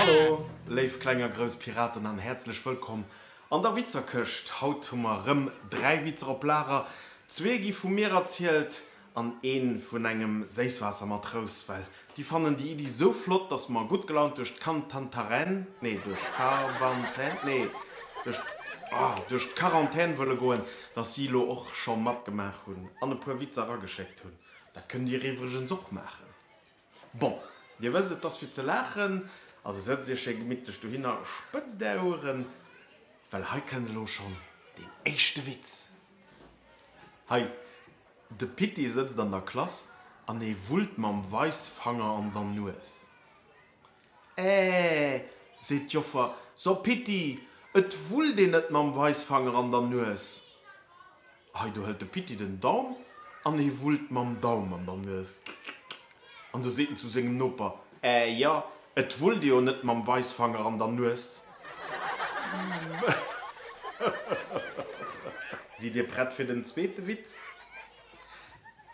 Hallo léif kleng a grouss Piraten an häerzlech wëllkomm an der Witzerkëscht. Haut hu mer rëm 3 Witzer op Lager. Zwee gi vu mir erzielt an een vun engem Séisswaassermatrous, well déi fannen déi Iddi sou flott, dass mer gutt gelaunt duerch d'Kantantarän, nee duerch d'Quarantän, nee duerch, oh, duerch d'Quarantän wëlle goen, dass si lo och scho matgemaach hunn an e puer Witzer erageschéckt hunn. Dat kënnt dir iwwregens och maachen. Bon, dir wësst, et ass fir ze laachen, also sëtzt iech schéi gemittlech dohinner, spëtzt är Oueren, well hei kënnt elo schonn deen éischte Witz. Hei, de Pitti sëtzt an der Klass an e wullt mam Weisfanger an der Nues. Äh, seet d'Joffer, so Pitti, et wullt een net mam Weisfanger an der Nues. Hei, do hëlt de Pitti den Daum an hie wullt mam Daum an der Nues. An du seet en zu sengem Noper, Äh, jo, et wullt ee jo net mam Weisfanger an der Nues. Sidd dir prett fir den zweete Witz?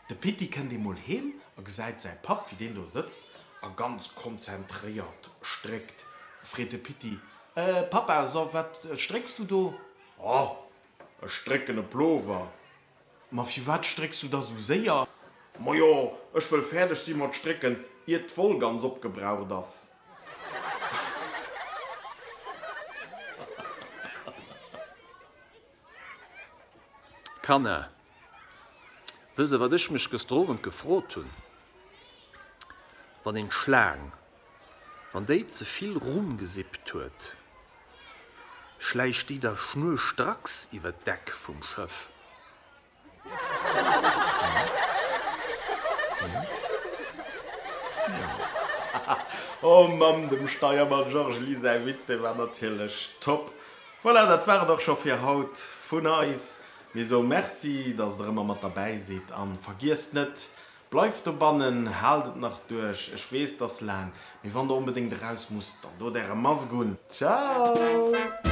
De Pitti kënnt eemol heem a gesäit säi Papp, wéi deen do sëtzt a ganz konzentréiert stréckt. Freet de Pitti, Äh, Pappa, so, wat strécks du do? Oh, ech strécken e Plover. Ma firwat strécks du da sou séier? Majo, ech wëll fäerdeg si mat strécken, iert d'Woll ganz opgebraucht ass. Kanner, wësst der wat ech mech gëschter Owend gefrot hunn? Wann een d'Schlaang, wann déi ze vill Rum gesippt huet, schläicht déi da schnurstracks iwwer d'Deck vum Schëff? Oh Mamm, dem Steiermann Georges Ly säi Witz, dee war natierlech top. Voilà, dat war et och scho fir haut vun eis. Mir soe Merci, dass der ëmmer mat derbäi sidd an vergiesst net, bleift dobannen, haalt et nach duerch. Ech weess, et ass laang, mee wann der onbedéngt eraus musst, dann dot äre Mask un. Ciao!